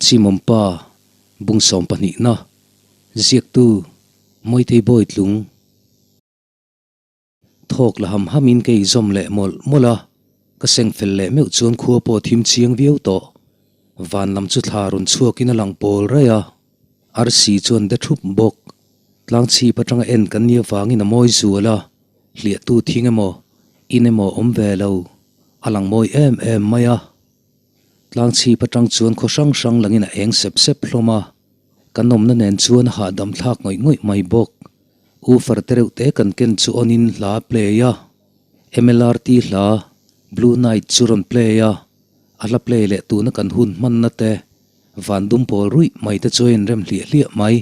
Chimawmpa, Bung sawmpahnihna, Ziaktu, Mawitei Bawitlung. Thawk la ham hamin ka inzawm leh mawlh mawlh a, ka seng fel leh meuh chuan khua pawh thim chiang viau tawh. Van lam chu thla rawn chhuakin a lang pawl raih a, arsi chuan de thup bawk. Tlang chhip atanga en kan nih avangin a mawi zual a, hliahtu thing emaw, in emaw awm ve lo, a lang mawi em em mai a. Tlang chhip atang chuan khaw hrang hrang langin a eng sep sep hlawm a, kan awmna nen chuan a hahdam thlak ngawih ngawih mai bawk. Woofer te reuh te kan ken chu on in hla a play a, MLRT hla Blue Night chu rawn play a, a hla play leh tuna kan hun hmanna te van dum pawl ruih mai te chu a inrem hliah hliah mai.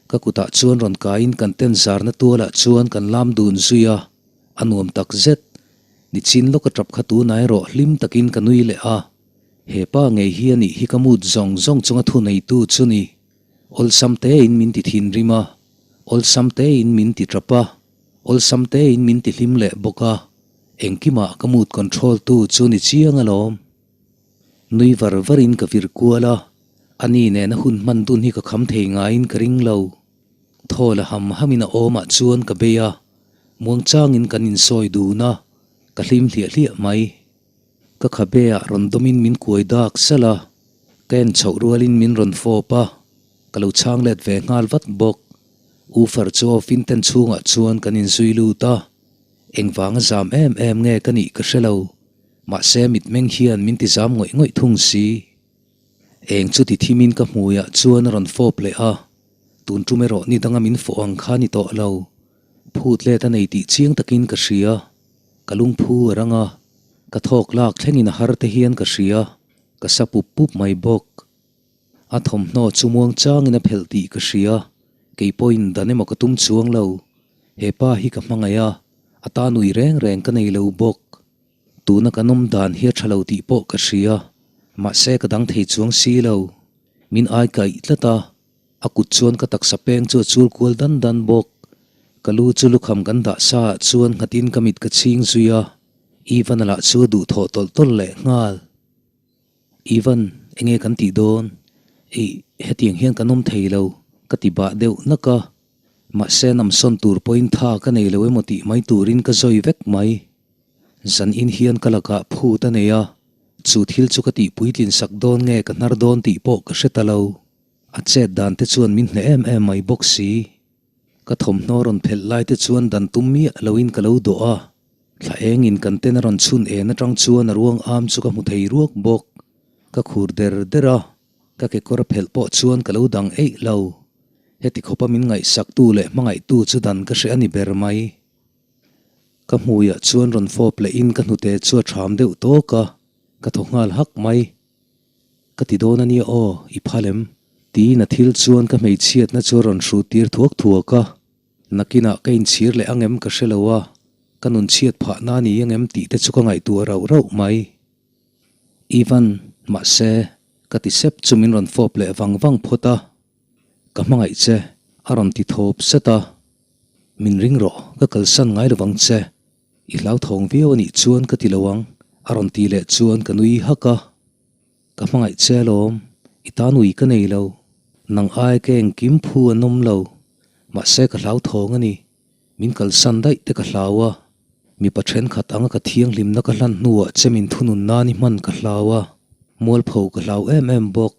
Ka kutah chuan rawn kaiin kan ten zarna tualah chuan kan lam dun zui a, a nuam tak zet. Nichin lawk a tap kha tunah erawh hlim takin ka nui leh a, he pa ngei hi a nih hi ka mood zawng zawng chunga thuneitu chu ni. Awlsam tein min ti thinrim a, awlsam tein min ti tap a, awlsam tein min ti hlim leh bawk a, engkimah ka mood control tu chu ni chiang alawm. Nui var varin ka vir kual a, ani nena hun hman dun hi ka kham thei ngaiin ka ring lo. Thaw la ham hamin a awmah chuan ka bei a, muangchangin kan insawi dun a, ka hlim hliah hliah mai. Ka khabe ah rawn dawmin min kuai dak salh a, ka en chhoh rualin min rawn fawp a, ka lo chhang let ve nghal vat bawk. U far chu off in tent chhungah chuan kan inzui lut a, engvanga zam em em nge ka nih ka hre lo, mahse mitmeng hian min ti zam ngawih ngawih thung si. Eng chu ti thimin ka hmuiah chuan a rawn fawp leh a, tun tum erawh ni danga min fawh ang kha ni tawh lo, phut let a nei tih chiang takin ka hria. Ka lungphu a rang a, ka thawk lak thlengin a har te hian ka hria, ka sa pup pup mai bawk. A thawmhnaw chu muang changin a phelh tih ka hria, kei pawhin dan emaw ka tum chuang lo. He pa hi ka hmangaih a, a ta nui reng reng ka nei lo bawk. Tuna kan awm dan hi a tha lo tih pawh ka hria, mahse ka dang thei chuang si lo. Min ai kaih tlat a, A kut chuan ka taksa peng chu a chul kual dan dan bawk. Ka lu chu lukham kan dah sa ah chuan nghatin ka mit ka chhing zui a, Ivan a lah chu a duh thawh tawlh tawlh leh nghal. Ivan, enge kan tih dawn? Ih, hetiang hian kan awm thei lo, ka ti bah deuh nak a. Mahse namsawn tur pawhin tha ka nei lo emaw tih mai turin ka zawi vek mai. Zan in hian ka lakah phut a nei a, chu thil chu ka tih puitlin sak dawn nge ka hnar dawn tih pawh ka hre ta lo. A chet dan te chuan min hneh em em mai bawk si. Ka thawmhnaw rawn phelh lai te chuan dan tum miah loin ka lo dawh a, thla engin kan ten a rawn chhun en atang chuan a ruang am chu ka hmu thei ruak bawk. Ka khur der der a, ka kekawr a phelh pawh chuan ka lo dang eih lo. Heti khawpa min ngaihsaktu leh hmangaihtu chu dan ka hre a ni ber mai. Ka hmuiah chuan rawn fawp lehin ka hnute chu a ṭham deuh tawk a, ka thaw nghal hak mai. Ka ti dawn a nia aw, i phal em? Tiin a thil chuan ka hmeichhiatna chu a rawn hru tir thuak thuak a. Nakinah ka inchhir leh ang em ka hre lo a, ka nun chhiat phah na ni ang em tih te chu ka ngaihtuah rauh rauh mai. Ivan, mahse, ka ti sep chu min rawn fawp leh vang vang phawt a. Ka hmangaih che, a rawn ti thawp set a. Min ring rawh, ka kalsan ngai lovang che. I hlauthawng viau a nih chuan ka ti lo ang, a rawn ti leh chuan ka nui hak a. Ka hmangaih che alawm, i tan ui ka nei lo. Nang ai ka engkim phu an awm lo, mahse ka hlauthawng a ni. Min kalsan daih te ka hlau a, mipa thenkhat anga ka thianghlimna ka hlan hnuah che min thunun nan i hman ka hlau a, mualpho ka hlau em em bawk.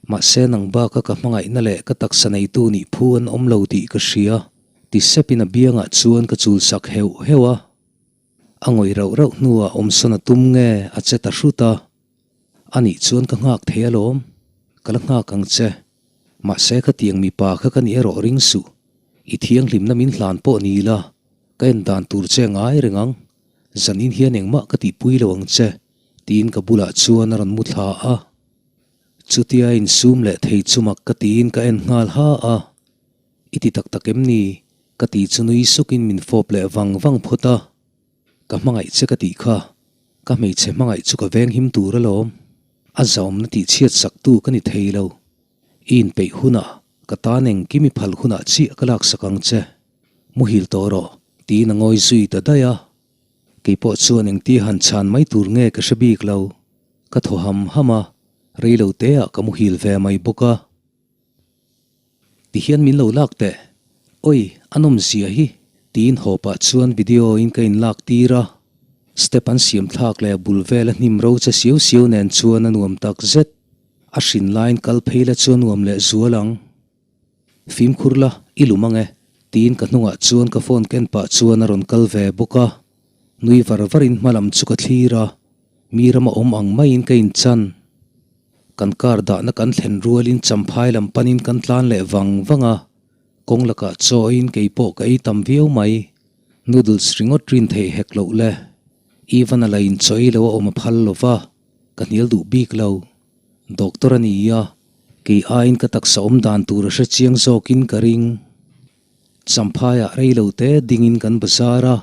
Mahse nang baka ka hmangaihna leh ka taksa neitu nih phu an awm lo tih ka hria. Ti sepin a biangah chuan ka chul sak heuh heuh a. A ngawih rauh rauh hnuah awmsawn a tum nge a che ta hrut a. Anih chuan ka nghak thei alawm, ka la nghak ang che. Mahse khatiang mipa kha ka nih erawh ring suh. I thianghlimna min hlan pawh ni la, ka en dan tur che ngai reng ang. Zanin hian engmah ka tihpui lo ang che, tiin ka bulah chuan a rawn mu thla a. Chutia insum leh thei chu mak ka tiin ka en nghal ha a. I ti tak tak em ni? Ka ti chu nui sukin min fawp leh vang vang phawt a. Ka hmangaih che ka tih kha, ka hmeichhe hmangaih chu ka veng him tur alawm. A zaumna tih chhiat sak tu ka ni thei lo. I inpeih hunah, ka tan engkim i phal hunah chiah ka laksak ang che. Muhil tawh rawh, tiin a ngawi zui ta daih a. Keipawh chuan engtia han chhan mai tur nge ka hre bik lo. Ka thaw ham ham a. Reilo te ah ka muhil ve mai bawk a. Tihian min lo lak teh. Oi, a nawm zia hi, tiin haw pah chuan video in ka in lak tir a. Step an siam thlak leh a bul vel a hnim ro che siau siau nen chuan a nuam tak zet. A hrin laiin kal phei la chu a nuam leh zual ang. Fimkhur la, i lum ang e, tiin ka hnungah chuan ka phone ken pah chuan a rawn kal ve bawk a. Nui var varin hma lam chu ka thlir a, mi rama awm ang maiin ka inchan. Kan car dahna kan thlen rualin champhai lam panin kan tlan leh vang vang a, kawng lakah chawiin kei pawh ka ei tam viau mai. Noodles ringawt rin theih hek loh le. Ivan a la inchawi lo a awm a phal lo va, ka hnial duh bik lo. Doctor a ni a, kei aiin ka taksa awm dan tur a hre chiang zawkin ka ring. Champhaiah rei lo te dingin kan bazar a,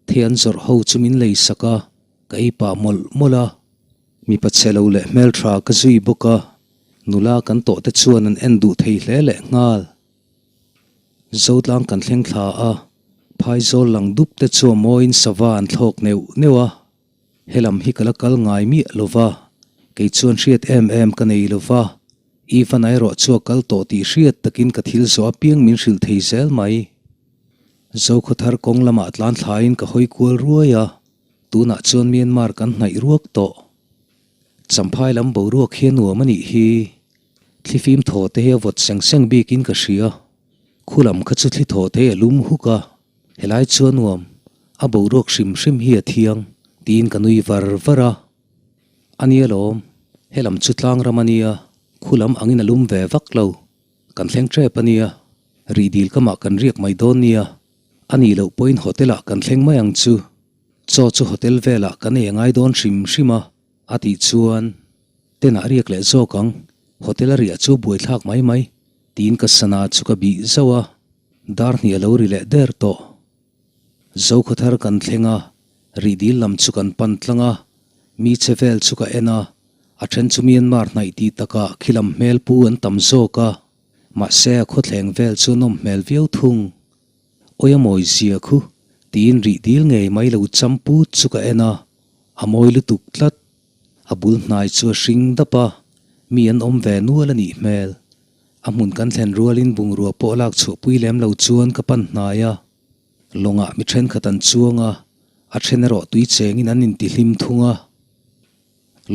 thei an zawrh ho chu min lei sak a, ka ei pah mawlh mawlh a. Mipa chhe lo leh hmeltha ka zui bawk a, nula kan tawh te chuan an en duh thei hle leh nghal. Zotlang kan thleng thla a, phaizawl lang dup te chu a mawiin sava an thlawk neuh neuh a. Helam hi ka la kal ngai miah lo va, kei chuan hriat em em ka nei lo va, Ivan erawh chu a kal tawh tih hriat takin ka thil zawh apiang min hrilh thei zel mai. Zokhawthar kawng lamah tlan thlaiin ka hawi kual ruai a, tunah chuan Myanmar kan hnaih ruak tawh. Champhai lam boruak hi a nuam a nih hi. Thlifim thaw te hi a vawt seng seng bikin ka hria. Khu lam kha chu thli thaw te hi a lum huk a. Helai chu a nuam, a boruak hrim hrim hi a thiang, tiin ka nui var var a. A nia lawm, helam chu tlang ram a nia, khu lam angin a lum ve vak lo. Kan thleng tep a nia, rih dil kamah kan riak mai dawn nia. A nih loh pawhin hotel ah kan thleng mai ang chu. Chaw chu hotel velah kan ei a ngai dawn hrim hrim a, a tih chuan Tenah riak leh zawk ang, hotel a riah chu buaithlak mai mai, tiin ka sana chu ka bih zauh a. Dar hnih a lo ri leh der tawh. Zokhawthar kan thleng a, rih dil lam chu kan pan tlang a, mi che vel chu ka en a, a then chu Myanmar hnaih tih takah khi lam hmel pu an tam zawk a, mahse a khawthleng vel chu nawm hmel viau thung. Awi a mawi zia khu, tiin rih dil ngei mai lo cham put chu ka en a, a mawi lutuk tlat. A bul hnai chu a hring dap a, mi an awm ve nual a nih hmel. A hmun kan thlen rualin bungrua pawh lak chhuahpui lem lo chuan ka pan hnai a. Lawngah mi thenkhat an chuang a, a then erawh tui chengin an intihlim thung a.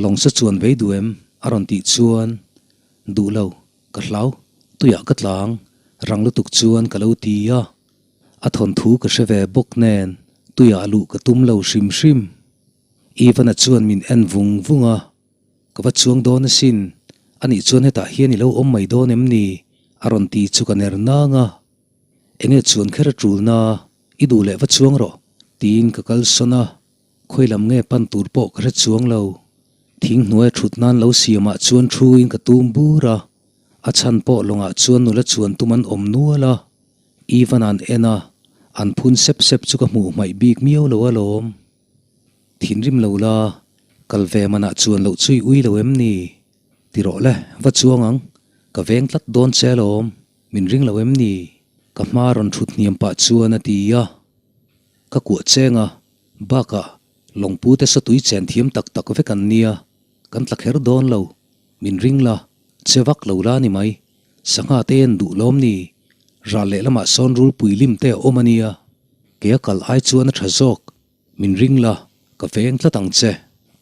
Lawng sa chuan vei duh em? a rawn tih chuan, Duh lo, ka hlau, tuiah ka tlang, rang lutuk chuan ka lo ti a. A thawnthu ka hre ve bawk nen, tuiah luh ka tum lo hrim hrim. Ivan-a chuan min en vung vung a. Ka va chuang dawn asin, anih chuan hetah hian i lo awm mai dawn em ni? a rawn ti chu ka ner nang a. Enge chuan kher a tul na, i duh leh va chuang rawh, tiin ka kal sawn a, khawi lam nge pan tur pawh ka hre chuang lo. Thing hnuaia thut nan lo siamah chuan thuin ka tum bur a, a chhan pawh lawngah chuan nula chuan tum an awm nual a, Ivan an en a, an phun sep sep chu ka hmuh hmaih bik miau lo alawm. Thinrim lo la, kal ve manah chuan loh chui ui lo em ni? Ti rawh le, va chuang ang, ka veng tlat dawn che alawm, min ring lo em ni? Ka hma rawn thut hniam pah chuan a ti a. Ka kuah cheng a, bakah lawngpu te sawtui chen thiam tak tak vek an nia, kan tla kher dawn lo, min ring la, che vak lo la ni mai, sangha te en duh lawm ni? Ral lehlamah sawn rulpui lim te a awm a nia, kei a kal ai chuan a tha zawk. Min ring la, ka veng tlat ang che,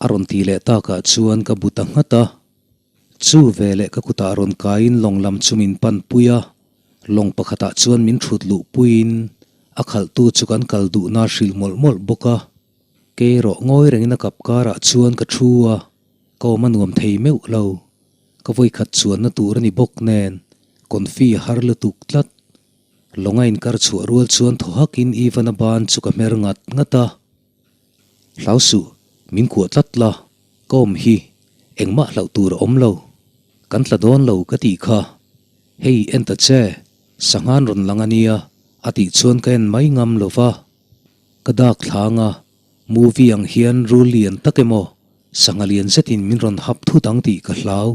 a rawn ti leh takah chuan ka bu ta nghat a. Chu veleh ka kutah rawn kaiin lawng lam chu min pan pui a, lawng pakhatah chuan min thut luh puiin a khalhtu chu kan kal duhna hrilh mawlh mawlh bawk a. Kei erawh ngawi rengin a kap karah chuan ka thu a, ka awm a nuam thei meuh lo. Ka vawikhat chuanna tur a ni bawk nen, confi a har lutuk tlat. Lawng a inkar chhuah rual chuan thaw hakin Ivan-a ban chu ka hmer ngat ngat a. Hlau suh, min kuah tlat la, ka awm hi, engmah hlauh tur a awm lo. Kan tla dawn lo ka tih kha. Hei en ta che, sanghan rawn lang a nia, a tih chuan ka en mai ngam lo va. Ka dak thlang a, movie ang hian rul lian tak emaw, sangha lian zetin min rawn hap thut ang tih ka hlau.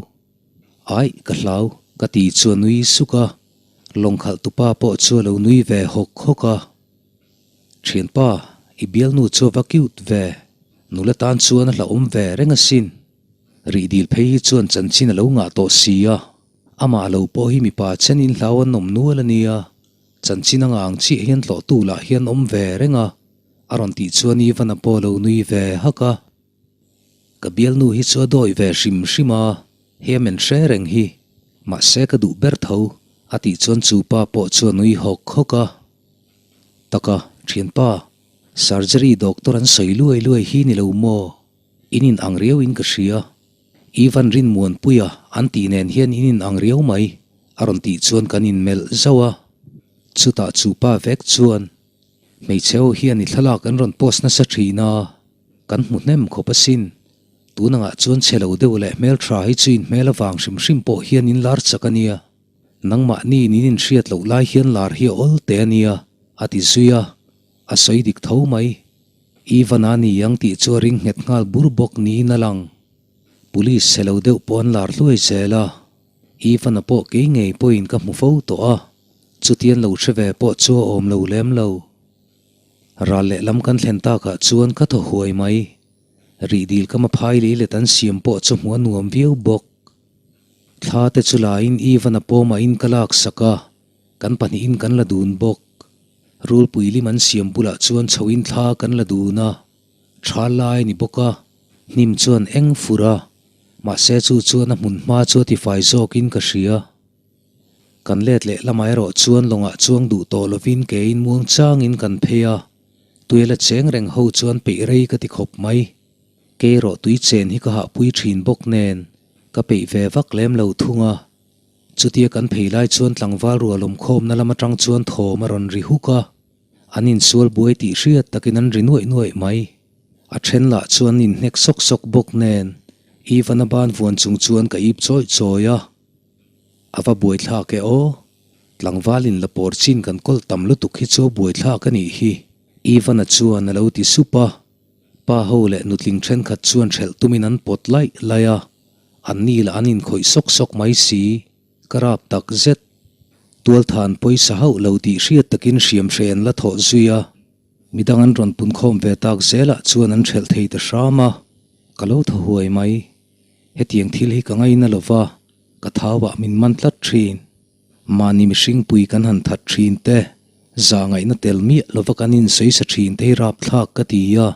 Aih, ka hlau, ka ti chu a nui suk a. Lawng khalh tupa pawh chu a lo nui ve hawk hawk a. Thianpa, i bialnu chu a va cute ve. Nula tan chuan a hlauhawm ve reng asin. Rih dil phei hi chuan chanchin a lo ngah tawh si a, amah lo pawh hi mipa chenin hlau an awm nual a nia, chanchin a ngah ang chiah hian tlawhtu lah hian awm ve reng a, a rawn tih chuan Ivan-a pawh a lo nui ve hak a. Ka bialnu hi chu a dawi ve hrim hrim a, hei a men hre reng hi, mahse ka duh ber tho, a tih chuan chu pa pawh chu a nui hawk hawk a. Taka, thianpa, surgery doctor an sawi luai luai hi ni lo maw? In in ang riau in ka hria. Ivan Rinmuanpuia an tih nen hian in in ang riau mai, a rawn tih chuan kan in melh zauh a. Chutah chu pa vek chuan, Hmeichhe ho hian i thlalak an rawn post nasa thin a, kan hmu hnem khawp asin. Tun angah chuan chhe lo deuh leh hmeltha hi chu in hmel avang hrim hrim pawh hian in lar chak a nia. Nangmahni in in inhriat loh lai hian lar hi a awl teh a nia, a ti zui a, a sawi dik tho mai. Ivan a ni ang tih chu a ring nghet nghal bur bawk niin a lang. Police chhe lo deuh pawh an lar hluai zel a, Ivan-a pawh kei ngei pawhin ka hmu fo tawh a, chutian lo hre ve pawh chu a awm lo lem lo. Ral lehlam kan thlen takah chuan ka thaw huai mai. Rih dil ka maphai lei let an siam pawh chu hmuh a nuam viau bawk. Thla te chu laiin Ivan-a pawmah in ka lak sak a, kan pahnihin kan la dun bawk. Rulpui lim an siam bulah chuan chhoin thla kan la dun a, tha lai a ni bawk a, hnim chuan eng fur a, mahse chu chuan a hmun hma chu a tifai zawkin ka hria. Kan let leh lamah erawh chuan lawngah chuang duh tawh lovin keiin muang changin kan phei a, tuela cheng reng ho chuan peih rei ka ti khawp mai. Kei erawh tui chen hi ka hahpui thin bawk nen ka peih ve vak lem lo thung a. Chutia kan phei lai chuan tlangval rual awmkhawmna lam atang chuan thawm a rawn ri huk a, an insual buai tih hriat takin an ri nuaih nuaih mai. A then lah chuan an inhnek sawk sawk bawk nen Ivan-a ban vuan chung chuan ka ip chawih chawih a. A va buaithlak e aw! Tlangvalin la pawr chin kan kawl tam lutuk hi chu a buaithlak a nih hi, Ivan-a chuan a lo ti sup a. Pa ho leh nutling thenkhat chuan hrelh tumin an pawt laih laih a, an ni lah an inkhawih sawk sawk mai si, ka rap tak zet. Tualthan pawisa hauh lo tih hriat takin hriam hre an la thawh zui a, midang an rawn punkhawm ve tak zelah chuan an hrelh thei ta hram a, ka lo thaw huai mai. Hetiang thil hi ka ngaina lo va, ka thauah min man tlat thin. Mahni mihring pui kan han that thin te, zah ngaihna tel miah lova kan insawi sa thin te hi rapthlak ka ti a,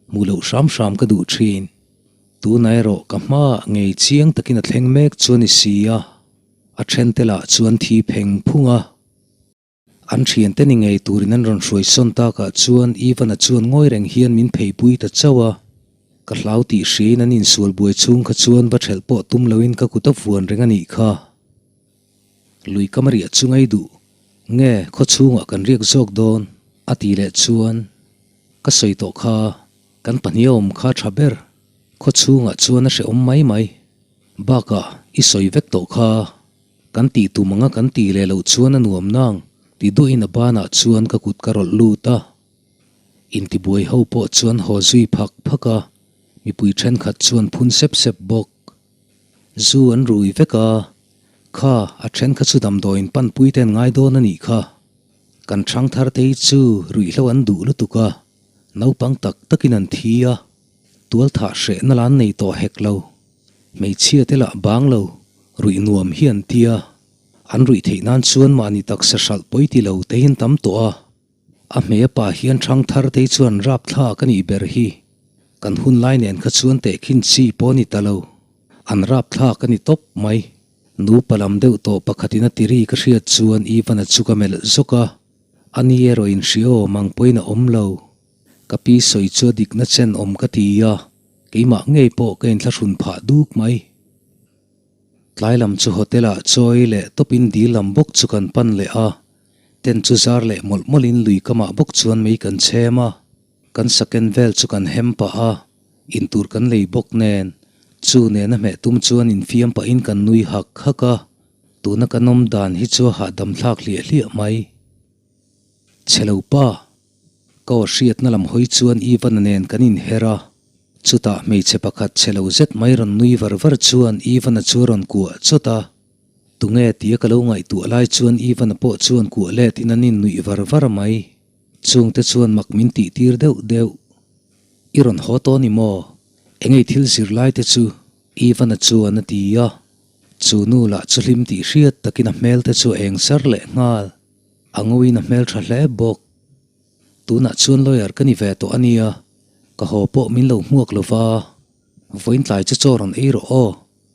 hmuh loh hram hram ka duh thin. Tunah erawh ka hmaah ngei chiang takin a thleng mek chu a ni si a, a then te lah chuan thi pheng phung a. An thiante ni ngei turin an rawn hruai sawn takah chuan Ivan-a chuan ngawi reng hian min pheipui ta chauh a. Ka hlau tih hriain an insual buai chhung kha chuan va ṭhelh pawh tum loin ka kut a vuan reng a nih kha. Lui kam a riah chu ngai duh nge khaw chhungah kan riak zawk dawn a tih leh chuan ka sawi tawh kha kan pahnih a awm kha tha ber khaw chhungah chuan a hrehawm mai mai bakah i sawi vek tawh kha kan tih tum anga kan tih leh loh chuan a nuam nang ti duahin a banah chuan ka kut ka rawlh lut a intibuai ho pawh chuan haw zui phak phak a mipui thenkhat chuan phun sep sep bawk. Zu an rui vek a, kha a then kha chu damdawiin panpui te an ngai dawn a nih kha. Kan thang thar te hi chu ruihhlo an duh lutuk a, naupang tak takin an thi a, tualthah hrehna la an nei tawh hek lo. Hmeichhia te lah bang lo, ruih nuam hi an tia. An ruih theih nan chuan mahni taksa hralh pawi ti lo te hi an tam tawh a. A hmei a pa hian thang thar te chuan rapthlak a nih ber hi. Kan hun lai nen kha chuan tehkhin chi pawh a ni ta lo. An rapthlak a ni tawp mai. Nupa lam deuh tawh pakhatin a tiri ka hriat chuan Ivan-a chu ka melh zawk a. A ni erawh inhria awm ang pawhin a awm lo. Ka pi sawi chu a dikna chen awm ka ti a, keimah ngei pawh ka inthlahrun phah duk mai. Tlai lam chu hotel-ah chawi leh tawpin dil lam bawk chu kan pan leh a. Tent chu zar leh mawlh mawlhin lui kamah bawk chuan mei kan chhem a, kan saken vel chu kan hem pah a, intur kan lei bawk nen, chu nena hmeh tum chuan infiam pahin kan nui hak hak a, tuna kan awm dan hi chu a hahdam thlak hliah hliah mai. Chhe lo pa! Ka aw hriatna lam hawi chuan Ivan-a nen kan inher a, chutah hmeichhe pakhat chhe lo zet mai rawn nui var var chuan Ivan-a chu a rawn kuah chawt a. Tunge tia ka lo ngaihtuah lai chuan Ivan-a pawh chuan kuah let in an innuih var var mai. Chungte chuan mak min tih tir deuh deuh. I rawn haw tawh ni maw? Engei thil zir lai te chu? Ivan-a chuan a ti a. Chu nu lah chu hlim tih hriat takin a hmel te chu a eng sar leh nghal. A ngawiin a hmel tha hle bawk. Tunah chuan lawyer ka ni ve tawh a nia, ka haw pawh min lo hmuak lo va. Vawiin tlai chu chaw rawn ei rawh aw,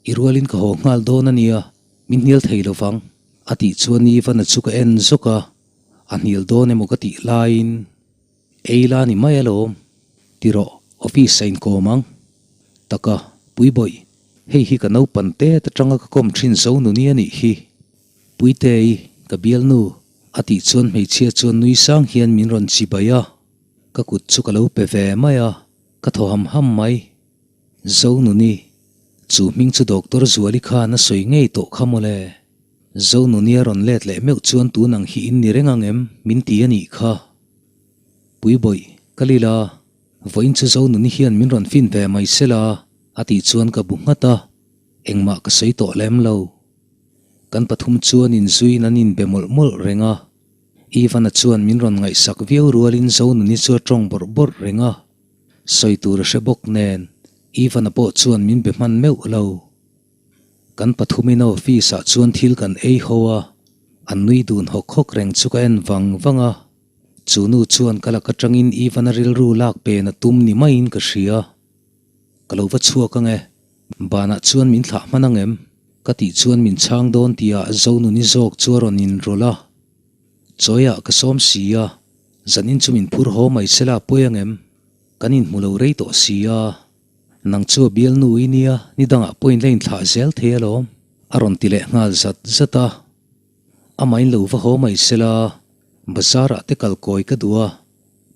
i rualin ka haw nghal dawn a nia, min hnial thei lo vang, a tih chuan Ivan-a chu ka en zawk a, a hnial dawn emaw ka tih laiin, Ei la ni mai alawm, ti rawh, office a inkawm ang. Taka, Puibawih, hei hi ka naupan tet atanga ka kawm thin zo nuni a nih hi. Puitei, ka bialnu, a tih chuan hmeichhia chuan nui sang hian min rawn chibai a, ka kut chu ka lo pe ve mai a, ka thaw ham ham mai. Zonuni, chu hming chu Doctor Zuali khan a sawi ngei tawh kha mawle. Zonuni a rawn let leh meuh chuan tun ang hi in ni reng ang em? min ti a nih kha. Puibawih, ka lila, vawiin chu Zonuni hian min rawn fin ve mai sela, a tih chuan ka bu nghat a, engmah ka sawi tawh lem lo. Kan pathum chuan inzuiin an inbe mawlh mawlh reng a. Ivan-a chuan min rawn ngaihsak viau rualin Zonuni chu a tawng bawrh bawrh reng a. Sawi tur a hre bawk nen, Ivan-a pawh chuan min be hman meuh lo. Kan pathumin a office-ah chuan thil kan ei ho a, an nui dun hawk hawk reng chu ka en vang vang a. Chu nu chuan ka lak atangin Ivan-a rilru lak pen a tum ni maiin ka hria. Ka lo va chhuak ang e. Banah chuan min thlah hman ang em? Ka tih chuan min chhang dawn tihah Zonuni zawk chu a rawn inrawlh a. Chawiah ka sawm si a, zanin chu min phur haw mai sela a pawi ang em? Kan inhmu lo rei tawh si a. Nang chu a bialnu i nia, ni dangah pawhin la inthlah zel thei alawm, a rawn ti leh nghal zat zat a. Amah in lo va haw mai sela, bazar-ah te kal kawi ka duh a,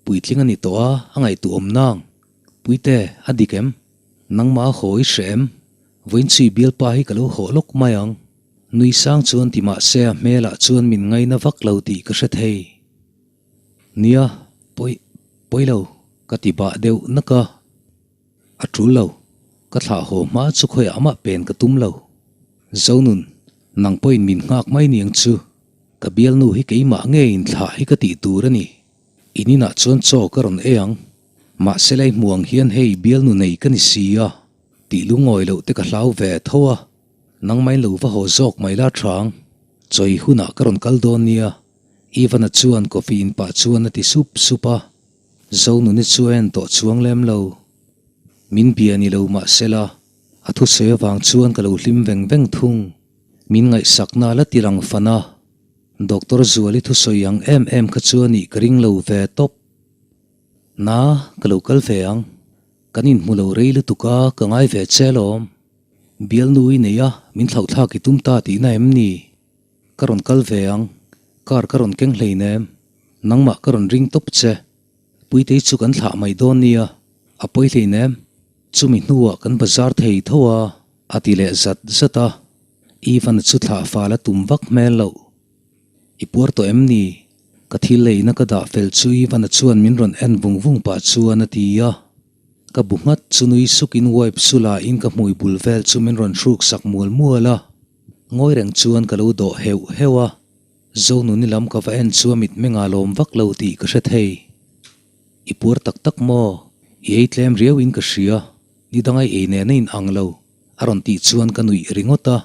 puitling a ni tawh a, a ngaihtuahawm nang. Puite, a dik em? Nangmah a haw i hre em? Vawiinchhui bialpa hi ka lo haw lawk mai ang. Nui sang chuan ti mah se a hmelah chuan min ngaina vak lo tih ka hre thei. Nia, pawi, pawi lo, ka ti bah deuh nak a. A tul lo, ka thlah haw hma chu khawiah mah pen ka tum lo. Zonun, nang pawhin min nghak mai niang chu. Ka bialnu hi keimah nge inthlah hi ka tih tur a ni. In inah chuan chaw ka rawn ei ang. Mahse lai hmu ang hian hei bialnu nei ka ni si a, tih lungawi loh te ka hlau ve tho a, nangmain lo va haw zawk mai la tha ang. Chawi hunah ka rawn kal dawn nia, Ivan-a chuan coffee in pah chuan a ti sup sup a, Zonuni chu a en tawh chuang lem lo. Min bia ni lo mahsela, a thusawi avang chuan ka lo hlim veng veng thung. Min ngaihsakna la ti lang fan a, Doctor Zuali thusawi ang em em kha chu a nih ka ring lo ve tawp. Na, ka lo kal ve ang. Kan inhmu lo rei lutuk a, ka ngai ve che alawm. Bialnu i nei a, min thlauhthlak i tum ta tihna em ni? Ka rawn kal ve ang. Car ka rawn keng hleinem. Nangmah ka rawn ring tawp che. Puitei chu kan thlah mai dawn nia, a pawi hleinem. Chumi hnuah kan bazar thei tho a, a ti leh zat zat a. Ivan-a chu thlah fal a tum vak hmel loh. I puar tawh em ni? Ka thil leina ka dah fel chu Ivan-a chuan min rawn en vung vung pah chuan a ti a. Ka bu nghat chu nui sukin wipe chu la in ka hmui bul vel chu min rawn hruk sak mual mual a. Ngawi reng chuan ka lo dawh heuh heuh a. Zonuni lam ka va en chu a mitmeng ah lawm vak lo tih ka hre thei. I puar tak tak maw? I ei tlem riau in ka hria. Ni danga i ei nen a in ang lo, a rawn tih chuan ka nuih ringawt a.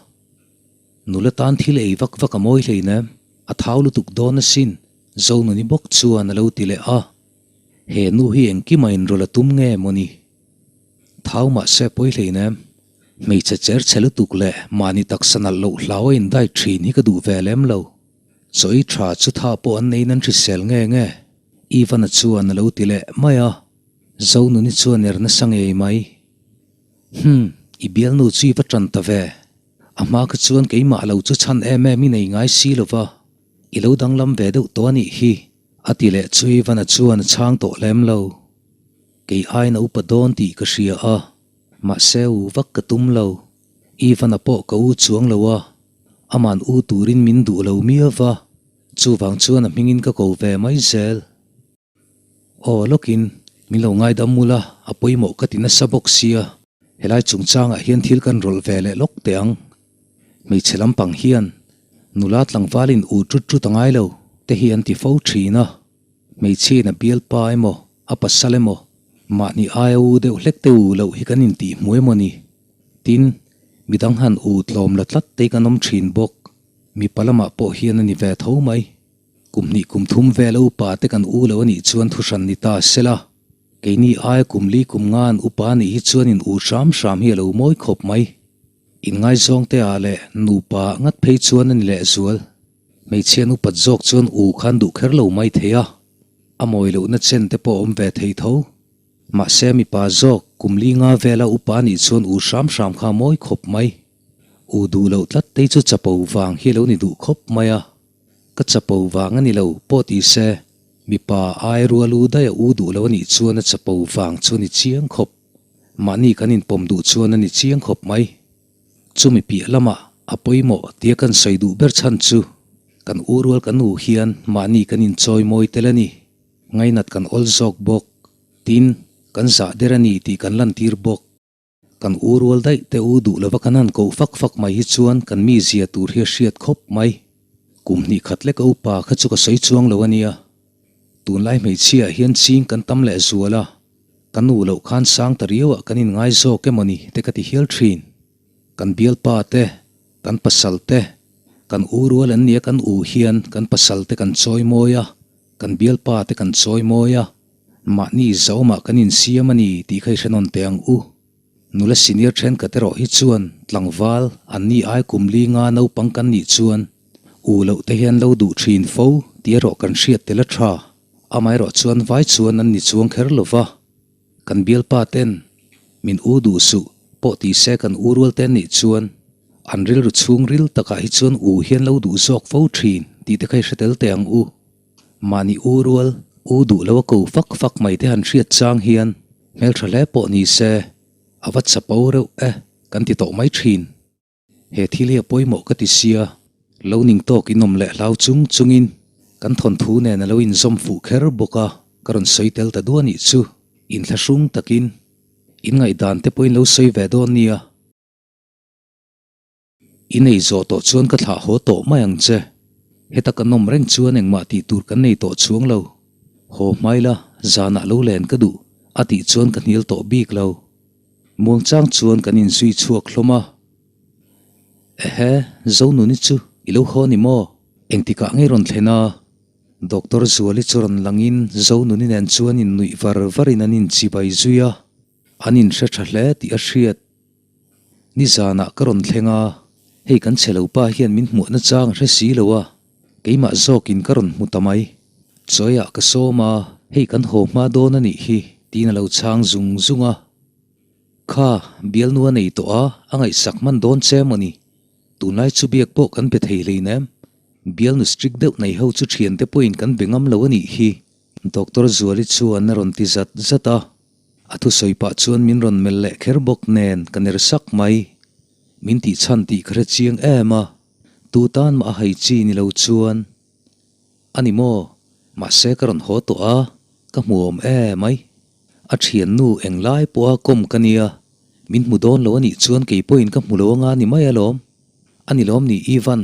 Nula tan thil ei vak vak a mawi hleinem, a thau lutuk dawn asin, Zonuni bawk chuan a lo ti leh a. He nu hi engkima inrawlh a tum nge mawni? Thau mahse pawi hleinem, hmeichhe cher chhe lutuk leh mahni taksa nalh loh hlau a in diet thin hi ka duh ve lem lo. Chaw ei tha chu tha pawh an neiin an hrisel nge nge? Ivan-a chuan a lo ti leh mai a, Zonuni chuan er nasa ngei mai. Hum, i bialnu chu i va tan ta ve. A hma kha chuan keimah lo chu chhan em em i nei ngai si lo va, i lo danglam ve deuh tawh a nih hi, a ti leh chu Ivan-a chuan a chhang tawh lem lo. Kei aiin a upa dawn tih ka hria a, mahse u vak ka tum lo. Ivan-a pawh ka u chuang lo a, aman u turin min duh lo miau va, chuvang chuan a hmingin ka ko ve mai zel. Aw lawkin, min lo ngaidam mul a, a pawimawh ka ti nasa bawk sia. Helai chungchangah hian thil kan rawlh ve leh lawk teh ang. Hmeichhe lampang hian nula tlangvalin u tut tut a ngai lo te hi an ti fo thin a. Hmeichhiain a bialpa emaw, a pasal emaw, mahni aia u deuh hlek te u loh hi kan intih hmu emaw ni? Tin, midang han u tlawm la tlat te kan awm thin bawk. Mipa lamah pawh hian a ni ve tho mai. Kum hnih kum thum vela upa te kan u lo a nih chuan thuhran ni ta sela. Keini aia kum li kum nga an upa a nih hi chuan in u hram hram hi a lo mawi khawp mai. Inngaizawng te ah leh nupa ah ngat phei chuan a ni lehzual. Hmeichhia an upat zawk chuan u khan duh kher lo mai thei a, a mawi lohna chen te pawh a awm ve thei tho. Mahse mipa zawk kum li nga vela upa a nih chuan u hram hram kha a mawi khawp mai. U duh loh tlat te chu chapo vang hi a lo ni duh khawp mai a. Ka chapo vang a ni lo pawh ti se, mipa ai rual u daih a u duh lo a nih chuan a chapo vang chu a ni chiang khawp. Mahni kan inpawm duh chuan a ni chiang khawp mai. Chumi piah lamah a pawimawh tia kan sawi duh ber chhan chu kan u rual kan u hian mahni kan inchawi mawi tel a ni. Ngainat kan awl zawk bawk. Tin, kan zah der a ni tih kan lantir bawk. Kan u rual daih te u duh lova kan han koh fak fak mai hi chuan kan mi zia tur hi a hriat khawp mai. Kum hnih khat lek a upa kha chu ka sawi chuang lo a nia. Tunlai hmeichhia ah hian ching kan tam leh zual a, ka nu loh khan sang ta riau ah kan inngai zawk emaw ni te ka ti hial thin. Kan bialpa te, kan pasal te, kan u rual an nia kan u hian kan pasal te kan chawi mawi a, kan bialpa te kan chawi mawi a, Mahni zaumah kan insiam a ni tih kha i hre nawn teh ang u. Nula senior thenkhat erawh hi chuan tlangval an ni ai kum li nga naupang kan nih chuan u loh te hian lo duh thin fo tih erawh kan hriat tel a tha. Amaherawh chuan vai chuan an ni chuang kher lo va. Kan bialpa ten min u duh suh pawh ti se kan u rual te nih chuan an rilru chhung ril takah hi chuan u hian lo duh zawk fo thin tih te kha i hre tel teh ang u. Mahni u rual, u duh lo a ko fak fak mai te han hriat chang hian hmeltha hle pawh ni se, a va chapo reuh e kan ti tawh mai thin. He thil hi a pawimawh ka ti sia, lo ning tawk in awm leh hlau chung chungin kan thawnthu nen a lo inzawm fuh kher bawk a, ka rawn sawi tel ta duah nih chu, inthlahrung takin in ngaihdan te pawhin lo sawi ve dawn nia. I nei zawh tawh chuan ka thlah haw tawh mai ang che. Heta ka nawm reng chuan engmah tih tur kan nei tawh chuang lo. Haw hmai la, zanah lo len ka duh, a tih chuan ka hnial tawh bik lo. Muangchang chuan kan inzui chhuak hlawm a. Ehe, Zonuni chu i lo haw ni maw? Engtikah ngei rawn thlen a? Doctor Zuali chu rawn langin Zonuni nen chuan innuih var varin an inchibai zui a. An inhre tha hle tih a hriat. Nizanah ka rawn thleng a, hei kan chhe lo pa hian min hmuahna chang a hre si lo a, keimah zawkin ka rawn hmu ta mai. Chawiah ka sawm a, hei kan haw hma dawn a nih hi, tiin a lo chhang zung zung a. Kha, bialnu a nei tawh a, a ngaihsak hman dawn che maw ni? Tunlai chu biak pawh kan be thei hleinem. Bialnu strict deuh nei ho chu thiante pawhin kan be ngam lo a nih hi, Doctor Zuali chuan a rawn ti zat zat a. A thusawi pah chuan min rawn melh leh kher bawk nen ka ner sak mai. Min tih chhan tih ka hre chiang em a, tu tan mah a hai chi ni lo chuan. A ni maw? Mahse ka rawn haw tawh a, ka hmu awm e mai. A thiannu eng lai pawha kawm ka nia, min hmu dawn lo a nih chuan kei pawhin ka hmu lo anga ni mai alawm. A ni lawm ni Ivan,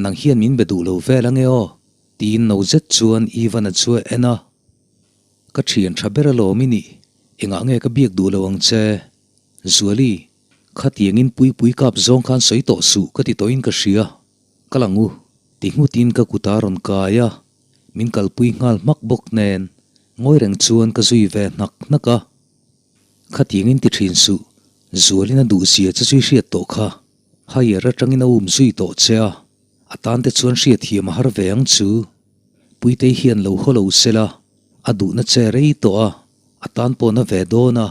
nang hian min be duh lo vel ange aw, tiin no zet chuan Ivan-a chu a en a. Ka thian tha ber alawm i nih, engah nge ka biak duh lo ang che? Zuali, khatiangin Puipui kap zawng khan sawi tawh suh ka ti tawhin ka hria. Ka lang u, ti nghutin ka kut a rawn kai a, min kalpui nghal hmak bawk nen ngawi reng chuan ka zui ve hnak hnak a. Khatiangin ti thin suh, Zualin a duh zia che chu i hriat tawh kha, higher atangin a um zui tawh che a, a tan te chuan hriatthiam a har ve ang chu. Puitei hian lo haw lo sela, a duhna che rei tawh a, a tan pawh na ve dawn a,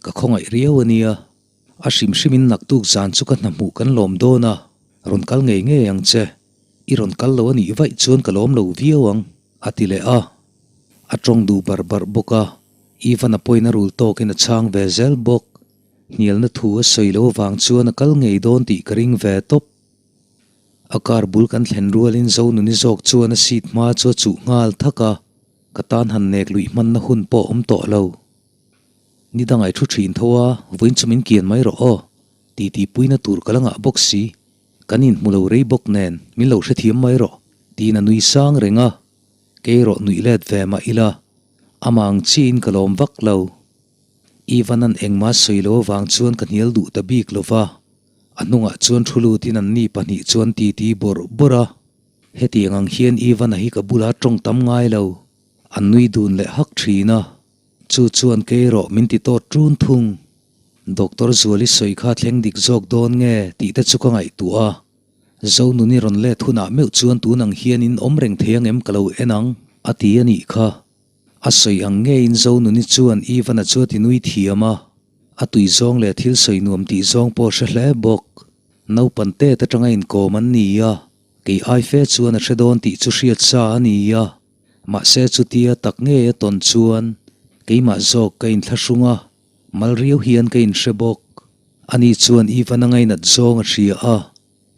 ka khawngaih riau a nia. A hrim hrimin naktuk zan chu ka hna hmuh kan lawm dawn a, rawn kal ngei ngei ang che. I rawn kal lo a nih vaih chuan ka lawm lo viau ang, a ti leh a. A tawng duh barh barh bawk a, Ivan-a pawhin a rul tawkin a chhang ve zel bawk. Hnialna thu a sawi lo avang chuan a kal ngei dawn tih ka ring ve tawp. A car bul kan thlen rualin Zonuni zawk chuan a seat hma chu a chuh nghal thak a, ka tan han nek luih hmanna hun pawh awm tawh lo. Ni dang ai thu thin tho a, vawiin chu min kian mai rawh aw, ti tih puina tur ka la ngah bawk si, kan inhmu lo rei bawk nen min lo hrethiam mai rawh, tiin a nui sang reng a, kei erawh nuih let ve mah ila, amah ang chiahin ka lawm vak lo. Ivan-a'n engmah sawi lo avang chuan ka hnial duh ta bik lo va, a hnungah chuan thu lutin anni pahnih chuan titi bawrh bawrh a. Hetiang ang hian Ivan-a hi ka bula tawng tam ngai lo, an nui dun leh hak thin a. Chu chuan kei erawh min ti tawt ṭun thung. Doctor Zuali sawi kha thleng dik zawk dawn nge tih te chu ka ngaihtuah a. Zonuni rawn let hunah meuh chuan tun ang hian in awm reng thei ang em ka lo en ang, a ti a nih kha. A sawi ang ngeiin Zonuni chuan Ivan-a chu a ti nui thiam a, a tui zawng leh thil sawi nuam tih zawng pawh a hre hle bawk. Naupan tet atanga inkawm an ni a, kei ai fe chuan a hre dawn tih chu hriat sa a ni a, mahse chutia tak ngei a tawn chuan keimah zawk ka inthlahrung a, mal riau hian ka inhre bawk. Ani chuan Ivan-a ngainat zawng a hria a,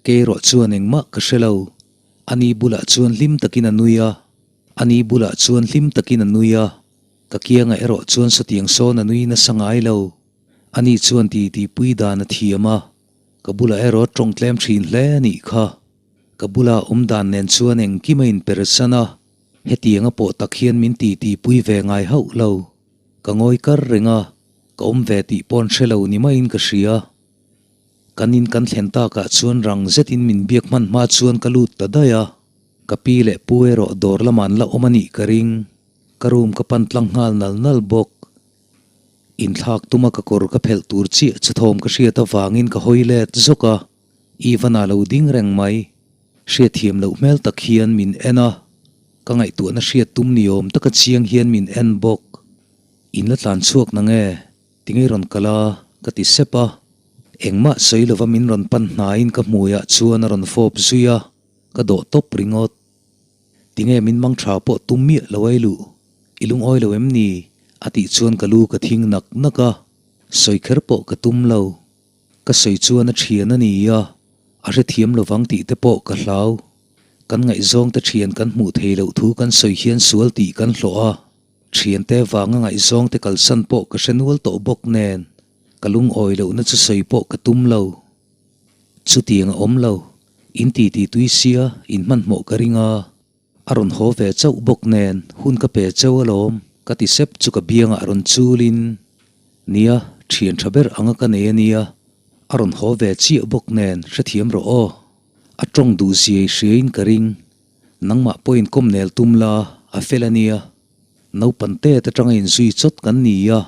kei erawh chuan engmah ka hre lo. Ani bulah chuan hlim takin a nui a. Ani bulah chuan hlim takin a nui a, ka kiangah erawh chuan sawtiang sawn a nui nasa ngai lo. Ani chuan titi pui dan a thiam a, ka bulah erawh tawng tlem thin hle a nih kha. Ka bula awm dan nen chuan engkim a inpersan a, hetiang a pawh tak hian min titi pui ve ngai hauh lo. Ka ngawi kar reng a, ka awm ve tih paw'n hre lo ni maiin ka hria. Kan in kan thlen takah chuan rang zetin min biak hman hma chuan ka lut ta daih a. Ka pi leh pu erawh dawr lamah an la awm a nih ka ring. Ka room ka pan tlang nghal nal nal bawk. Inthlak tuma ka kawr ka phelh tur chiah chu thawm ka hriat avangin ka hawi let zawk a, Ivan-a lo ding reng mai. Hriatthiam loh hmel tak hian min en a, ka ngaihtuahna hriat tum ni awm taka chiang hian min en bawk. In la tlan chhuak na nge? Tinge rawn kal a? ka ti sep a. Engmah sawi lova min rawn pan hnaiin ka hmuiah chuan a rawn fawp zui a. Ka dawh tawp ringawt. Tinge min mang tha pawh tum miah lo ai luh? I lungawi lo em ni? A tih chuan ka lu ka thing nak nak a, sawi kher pawh ka tum lo. Ka sawi chuan a thian a ni a, a hrethiam lovang tih te pawh ka hlau. Kan ngaihzawng te thian kan hmuh thei loh thu kan sawi hian sual tih kan hlawh a, thiante vanga ngaihzawng te kalsan pawh ka hre nual tawh bawk nen, ka lungawi lohna chu sawi pawh ka tum lo. Chutiang a awm lo, in titi tui sia in hmanhmawh ka ring a, a rawn haw ve chauh bawk nen hun ka pe cheu alawm ka ti sep chu ka biangah rawn chulin, Nia, thian tha ber anga ka nei a nia, a rawn haw ve chiah bawk nen hrethiam rawh aw. A tawng duh ziai hriain ka ring, nangmah pawhin kawm nel tum la, a fel a nia. Naupan tet atanga inzui chawt kan ni a,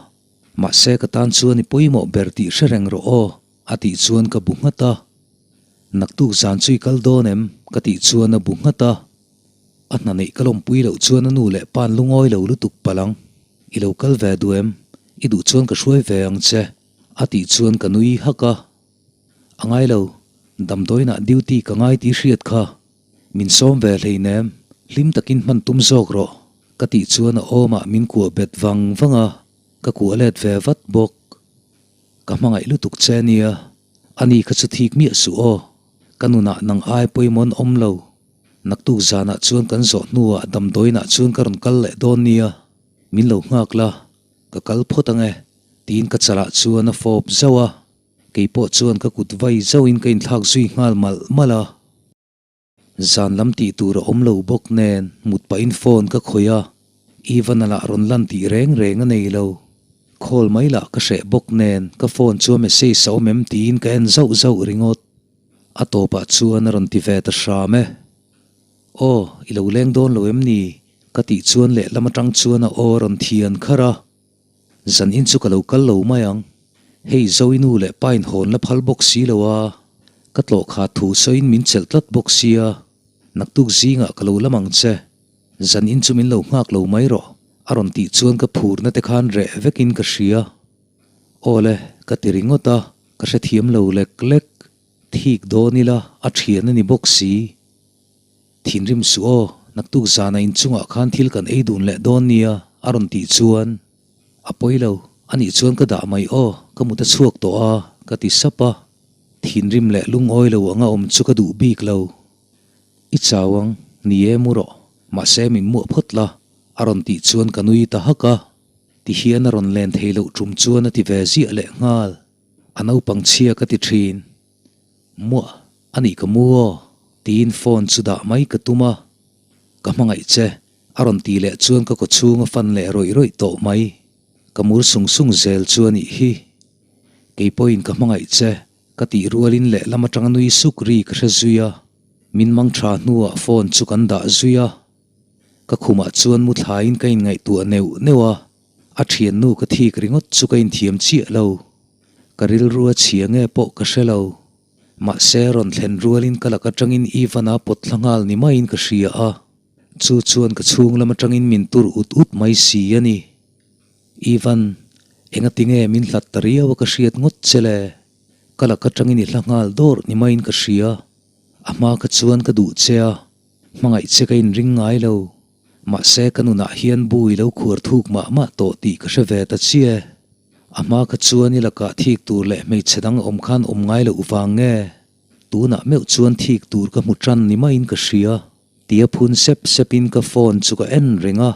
mahse ka tan chuan i pawimawh ber tih hre reng rawh aw. A tih chuan ka bu nghat a. Naktuk zan chu i kal dawn em? Ka tih chuan a bu nghat a. A hna neih ka lawmpui loh chuan a nu leh pa'n lungawi lo lutuk palh ang. I lo kal ve duh em? I duh chuan ka hruai ve ang che. A tih chuan ka nui hak a. A ngai lo, damdawiinah duty ka ngai tih hriat kha. Min sawm ve hleinem, hlim takin hman tum zawk rawh. Ka tih chuan a awmah min kuah bet vang vang a, ka kuah let ve vat bawk. Ka hmangaih lutuk che nia, ani kha chu thik miah suh aw, ka nunah nang ai pawimawh an awm lo. Naktuk zanah chuan kan zawh hnuah damdawiinah chuan ka rawn kal leh dawn nia, min lo nghak la, ka kal phawt ang e, tiin ka chalah chuan a fawp zauh a, keipawh chuan ka kut vai zauhin ka inthlak zui nghal malh malh a. Zan lam tih tur a awm lo bawk nen mut pahin phone ka khawih a, Ivan-a lah rawn lan tih reng reng a nei lo. Call mai lah ka hreh bawk nen ka phone chu a message a awm em tiin ka en zauh zauh ringawt. A tawpah chuan a rawn ti ve ta hram e. Aw, i lo leng dawn lo em ni? ka tih chuan lehlam atang chuan a aw a rawn thian kharh a. Zan in chu ka lo kal lo mai ang. Hei Zoe nu leh pa in hawn la phal bawk si lo a, ka tlawh kha thu sawiin min chelh tlat bawk sia, naktuk zingah ka lo lam ang che. Zan in chu min lo nghak lo mai rawh, a rawn tih chuan ka phurna te khan reh vekin ka hria. Aw le, ka ti ringawt a, ka hrethiam lo lek lek. Thik dawn ila, a thian a ni bawk si. Thinrim suh aw, naktuk zana inchungah khan thil kan ei dun leh dawn nia, a rawn tih chuan, A pawi lo, anih chuan ka dah mai aw, ka mut a chhuak tawh a, ka ti sap a. Thinrim leh lungawi lo anga awm chu ka duh bik lo. I chau ang, ni e mu rawh, mahse min muah phawt la, a rawn tih chuan ka nui ta hak a. Tihian a rawn len thei loh tum chuan a ti ve ziah leh nghal. A naupang chhia ka ti thin. Muah, a nih ka mu aw, tiin phone chu dah mai ka tum a. Ka hmangaih che, a rawn ti leh chuan ka kawchhung a fan leh rawih rawih tawh mai. Ka mur sung sung zel chu a nih hi. Kei pawhin ka hmangaih che, ka tih rualin lehlam atanga nui suk ri ka hre zui a. Min mang tha hnuah phone chu kan dah zui a. Ka khumah chuan mu thlaiin ka inngaihtuah neuh neuh a, a thiannu ka thik ringawt chu ka inthiam chiah lo. Ka rilru a chhia nge pawh ka hre lo. Mahse rawn thlen rualin ka lak atangin Ivan-a pawt thla nghal ni maiin ka hria a. Chu chuan ka chhung lam atangin min tur ut ut mai si a ni. Ivan, engati nge min hlat ta riau a ka hriat ngawt che le? Ka lak atangin i hla nghal dawr ni maiin ka hria. A hma kha chuan ka duh che a, hmangaih che ka inring ngai lo. Mahse ka nunah hian bu i lo khuar thuk mah mah tawh tih ka hre ve ta chiah e. A hma kha chuan i lakah thik tur leh hmeichhe dang awm khan awm ngai loh vang nge? Tunah meuh chuan thik tur ka hmu tan ni maiin ka hria. Tia phun sep sepin ka phone chu ka en reng a.